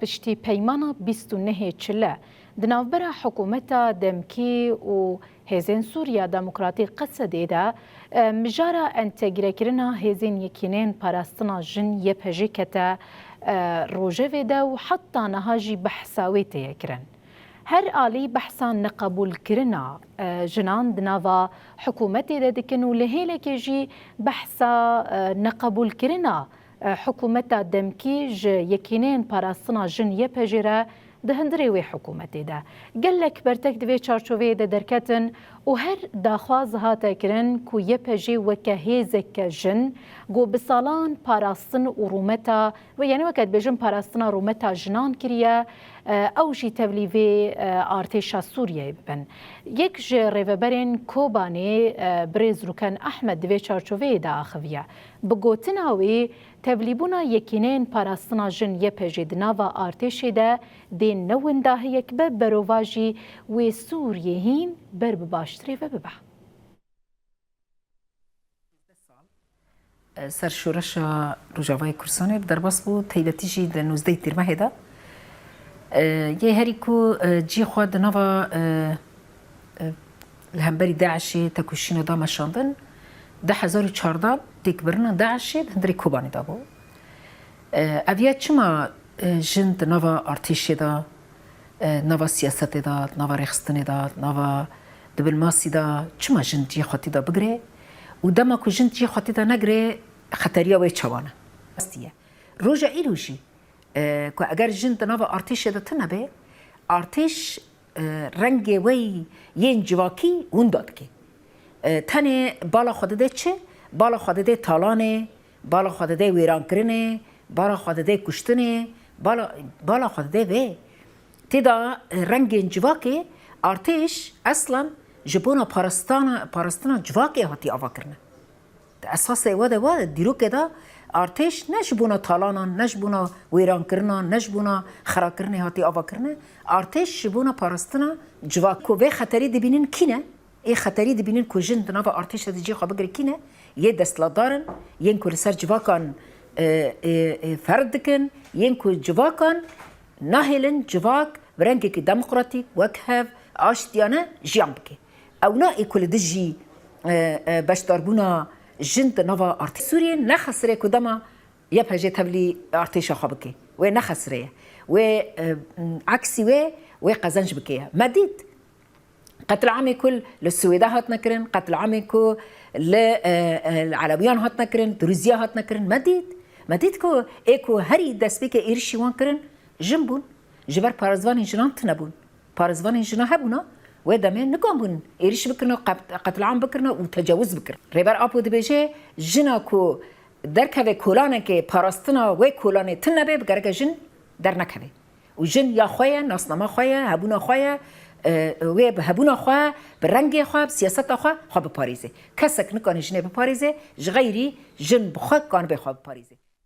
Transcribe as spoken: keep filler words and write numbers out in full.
Piştî peymana bîst û nehê Çile di navbera hikûmeta demkî û Hêzên Sûriya Demokratîk, Qesedê de, e, mijara entegrekirina Hêzên Yekîneyên Parastina Jin, Y P J, kete, e, rojevê de û heta niha jî behsa wê tê ye kirin. Her alî behsa neqebûlkirina, e, jinan di nava hikûmetê de dikin û li hêlekê jî behsa, e, neqebûlkirina e, hikûmeta demkî ji Yekîneyên Parastina Jin, Y P J, re di hundirê wê hikûmetê de. Gelek bertek di vê çarçoveyê de derketin û her daxwaz hate kirin ku Y P J weke hêzeke jin ku bi salan parastin û rûmeta wê, yanî weke dibêjin parastina rûmeta jinan kiriye, e, ew jî tevlî vê, e, artêşa Sûriyeyê bibin. Yek ji rêveberên Kobanê, e, birêz Rûken Ehmed di vê çarçoveyê de axiviye. Bi gotina wî, tevlîbûna Yekîneyên Parastina Jin, Y P J, di nava artêşê de dê ne windahiyek be, berovajî wê Sûriyê hîn ber bi baştirê ve bibe. Ser şoreşa Rojavayê Kurdistanê bi derbas bû, taybetî jî di nozdehê Tîrmehê de. Yê herî ku cî xwe di nava e, li hemberî DAIŞê tekoşîna da meşandin, du hezar û çardeh têkbirina DAIŞê di hundirê Kobanê de bû. E, ev ya çima, e, jin di nava artêşê de, e, nava siyasetê de, nava rêxistinê de, nava diblomasî de, çima jin cihê xwe tê de bigire û dema ku jin cihê xwe tê de negire, xeteriya wê çawa ne? Rastî ye. Roja îro jî, e, ku eger jin di nava artêşê de tune be, artêş, e, rengê wê yên civakî winda dike. E, tenê bala xwe dide çi? Bala xwe dide talanê, bala xwe dide wêrankirinê, bala xwe dide kuştinê, bala, bala xwe dide vê. Tê de, e, rengên civakê artêş eslan ji bona parastana, parastina civakê hatiye avakirine. Di esasê we de, we dîrokê de artêş ne ji bona talanan, ne ji bona wêrankirinan, ne ji bona xerakirinê hatiye avakirine. Artêş ji bona parastina civak. Ku vê xeterî dibînin kî ne? Ê xeterî dibînin ku jin di nava artêşê de cihê xwe bigire kî ne? Yê desthilatdar in, yên ku li ser civakan, e, e, e, ferz dikin, yên ku civakan nahêlin civak bi rengekî demokratîk, wekhev, aştiyane jiyan bike. Ewna ê ku li dijî, e, e, beşdarbûna jin di nava artê Sûriyê nexesirê ku dema Y P J tevlî artêşa xwe bike. Wê nexesirê ye. Wê, e, m, eksî wê, wê qezenc bike ye. Me dît. Qetliamê ku li Swêde hatine kirin, qetliamê ku li, e, e, li Elewiyan hatine kirin, Dirûziya hatine kirin. Me dît. Me dît ku ê ku herî destpêkê êrişî wan kirin, jin bûn. Ji ber parêzvanên jinan tune bûn. Parêzvanên jina hebûna, wê demê nikanbûn êrîş bikirin û qet-, qetliam bikirin û tecawuz bikirin. Rêber Apo dibêje, jina ku derkeve kolanekê, parastina wê kolanê tune be, bi gereke jin dernekeve. Û jin ya xwe ye, nasnama xwe ye, hebûna xwe ye, e, wê bi hebûna xwe, bi rengê xwe, bi siyaseta xwe, xwe biparêze. Kesek nikane jinê biparêze, ji xeyrî jin bi xwe kanibe xwe biparêze.